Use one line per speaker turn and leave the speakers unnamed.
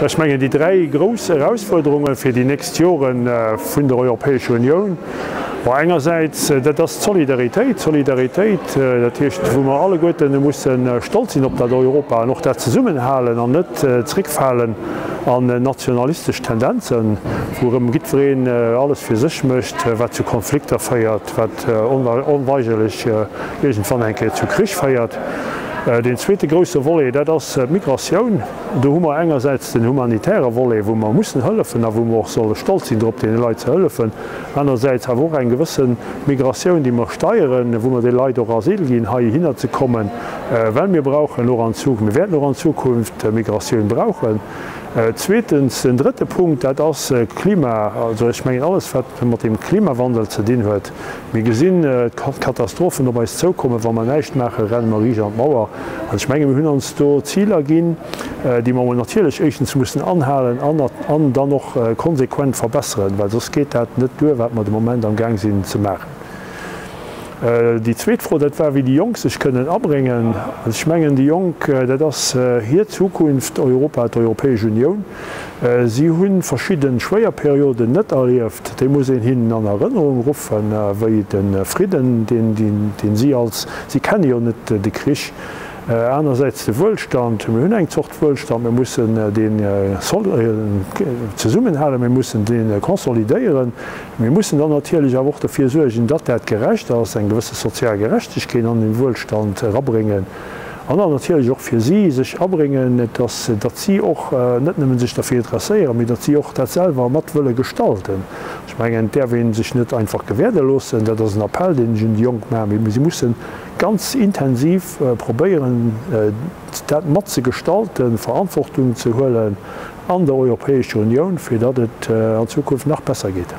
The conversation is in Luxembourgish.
Ech mengen, déi dräi grouss Erausfuerderunge fir déi nächst Jore vun der Europäescher Unioun, bon, engersäits, dat ass d'Solidaritéit, d'Solidaritéit, dat heescht, wou mer alleguerte musse stolz sinn op dat Europa an och dat Zesummenhalen an net zréckfalen an nationalistesch Tendenzen, wou erëm jiddwereen alles fir sech mécht, wat zu Konflikter féiert, wat onweigerlech iergendwann eng Kéier zu Krich féiert. Deen zweete grousse Volet, dat ass d'Migratioun. Do hu mer engersäits den humanitäre Volet, wou mer mussen hëllefen a wou mer och solle stolz sinn drop, deene Leit ze hëllefen. Anersäits awer och eng gewësse Migratioun, déi mer steieren, wou mer de Leit och Asyl ginn, heihinner ze kommen, well mir brauchen och an Zukunft, mir wäerten och an Zukunft Migratioun brauchen. Zweetens, den drëtte Punkt, dat ass Klima. Also ech mengen alles, wat mat dem Klimawandel ze dinn huet. Mir gesinn d'Katastrophen op eis zoukommen. Wa mer näischt maachen, renne mer riicht an d'Mauer. An ech menge mir hunn ons do Ziler ginn, déi mer natierlech éischtens mussen anhalen an dann och konsequent verbesseren, well soss geet dat net duer, wat mer de Moment amgaang sinn ze maachen. Déi zweet Fro, dat war, wéi déi Jonk sech kënnen abréngen. Also ech mengen, déi Jonk, dat ass hir Zukunft, Europa, d'Europäesch Unioun. Si hu verschidde schwéier Perioden net erlieft, déi muss een hinnen an Erënnerung ruffen, wéi de Fridden, deen si als, si kenne jo net de Krich, anersäits de Wuelstand. Mir hunn eng Zort Wuelstand, mir mussen deen zesummenhalen, mir mussen dee consolidéieren. Mir mussen dann natierlech awer och derfir suergen, datt dat gerecht ass, eng gewësse sozial Gerechtegkeet an den Wuelstand erabréngen an dann natierlech och fir si sech abréngen, datt datt si och net nëmmen sech derfir interesséieren, mee datt si och dat selwer mat wëlle gestalten. Ech mengen, et däerf ee sech net einfach gewäerde loossen. Dat ass en Appell, deen ech un déi Jonk maachen. Mee si musse ganz intensiv probéieren, dat mat ze gestalten, Verantwortung ze huelen an der Europäescher Unioun, fir datt et an Zukunft nach besser geet.